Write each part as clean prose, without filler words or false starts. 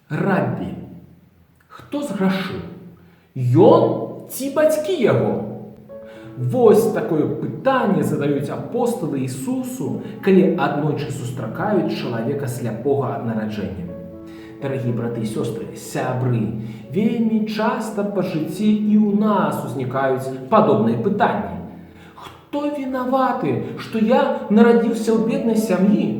Раббі, хто зграшыў? Ён ці бацькі яго? Вось такое пытанне задаюць апосталы Ісусу, калі аднойчы сустракаюць чалавека, сляпога ад нараджэння. Дарагія браты і сёстры, сябры, вельмі часта па жыцці і ў нас узнікаюць падобныя пытанні. Хто вінаваты, што я нарадзіўся ў беднай сям'і?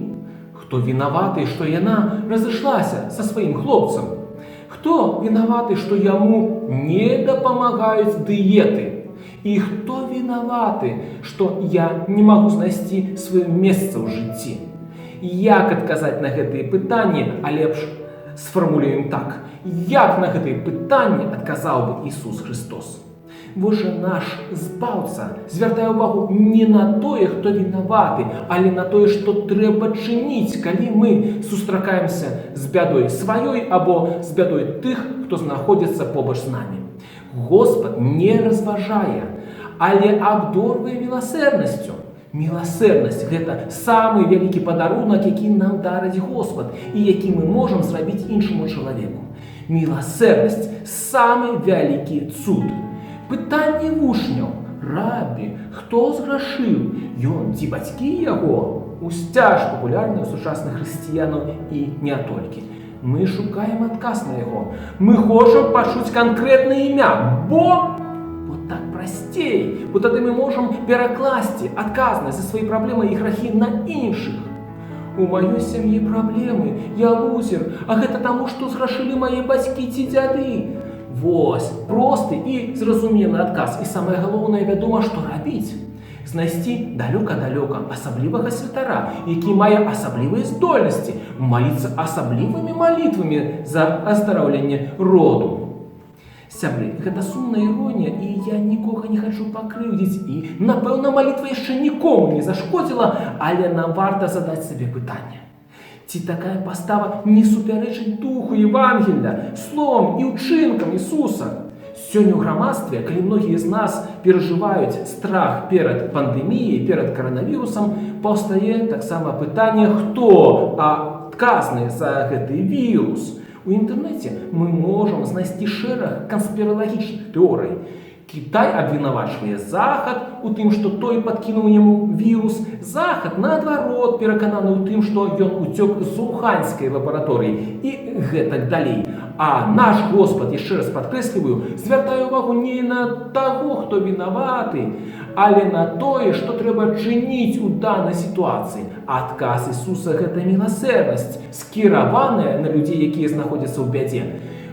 Хто вінаваты, што яна разышлася са сваім хлопцам? Хто вінаваты, што яму не дапамагаюць дыеты? І хто вінаваты, што я не магу знайсці сваё месца ў жыцці? Як адказаць на гэтыя пытанні, а лепш сфармулюем так: як на гэтыя пытанні адказаў бы Ісус Хрыстос? Вось жа наш Збаўца звяртае ўвагу не на тое, хто вінаваты, але на тое, што трэба чыніць, калі мы сустракаемся з бядой сваёй або з бядой тых, хто знаходзіцца побач з намі. Госпад не разважае, але абдорвае міласэрнасцю. Міласэрнасць — гэта самы вялікі падарунак, які нам дарыць Госпад і які мы можам зрабіць іншаму чалавеку. Міласэрнасць — самы вялікі цуд. Пытанне вучняў: «Рабі, хто зграшыў, ён ці бацькі яго?» — усцяж папулярны ў сучасных хрысціянаў і не толькі. Мы шукаем адказ на яго. Мы хочам пачуць канкрэтнае імя, бо так прасцей, бо тады мы можам перакласці адказнасць за свае праблемы і грахі на іншых. У маёй сям'і праблемы, я лузер, а гэта таму, што зграшылі мае бацькі ці дзяды. Вось просты і зразумелы адказ, і самае галоўнае, вядома, што рабіць. Знайсці далёка-далёка асаблівага святара, які мае асаблівыя здольнасці маліцца асаблівымі малітвамі за аздараўленне роду. Сябры, гэта сумная іронія, і я нікога не хачу пакрыўдзіць, і, напэўна, малітва яшчэ нікому не зашкодзіла, але нам варта задаць сабе пытанне. Ці такая пастава не супярэчыць духу Евангелля, словам і ўчынкам Ісуса? Сёння ў грамадстве, калі многія з нас перажываюць страх перад пандэміяй, перад каранавірусам, паўстае таксама пытанне, хто адказны за гэты вірус. У інтэрнэце мы можам знайсці шэраг канспіралагічных тэорый. Кітай абвінавачвае Захад у тым, што той падкінуў яму вірус. Захад, наадварот, перакананы ў тым, што ён уцёк з уханьскай лабараторыі, і гэтак далей. А наш Госпад, яшчэ раз падкрэсліваю, звяртае ўвагу не на таго, хто вінаваты, але на тое, што трэба чыніць у данай сітуацыі. Адказ Ісуса — гэта міласэрнасць, скіраваная на людзей, якія знаходзяцца ў бядзе.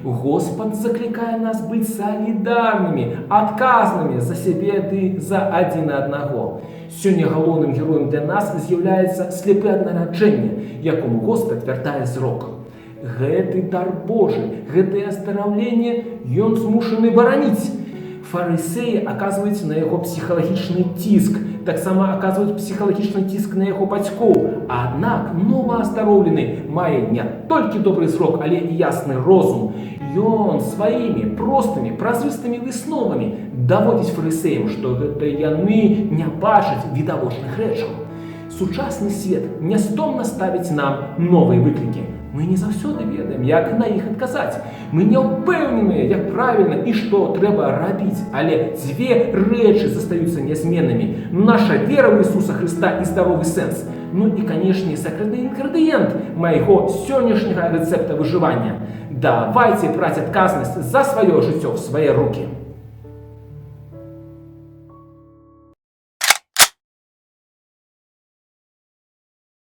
Госпад заклікае нас быць салідарнымі, адказнымі за сябе ды за адзін аднаго. Сёння галоўным героем для нас з'яўляецца слепы ад нараджэння, якому Госпад вяртае зрок. Гэты дар Божы, гэтае аздараўленне ён змушаны бараніць. Фарысеі аказваюць на яго псіхалагічны ціск, таксама аказваюць псіхалагічны ціск на яго бацькоў. Аднак новааздароўлены мае не толькі добры зрок, але і ясны розум. Ён сваімі простымі, празрыстымі высновамі даводзіць фарысеям, што гэта яны не бачаць відавочных рэчаў. Сучасны свет нястомна ставіць нам новыя выклікі. Мы не заўсёды ведаем, як на іх адказаць. Мы не ўпэўненыя, як правільна і што трэба рабіць, але дзве рэчы застаюцца нязменнымі: наша вера ў Ісуса Хрыста і здаровы сэнс. Ну і, канешне, сакрэтны інгрэдыент майго сённяшняга рэцэпта выжывання. Давайце браць адказнасць за сваё жыццё ў свае рукі.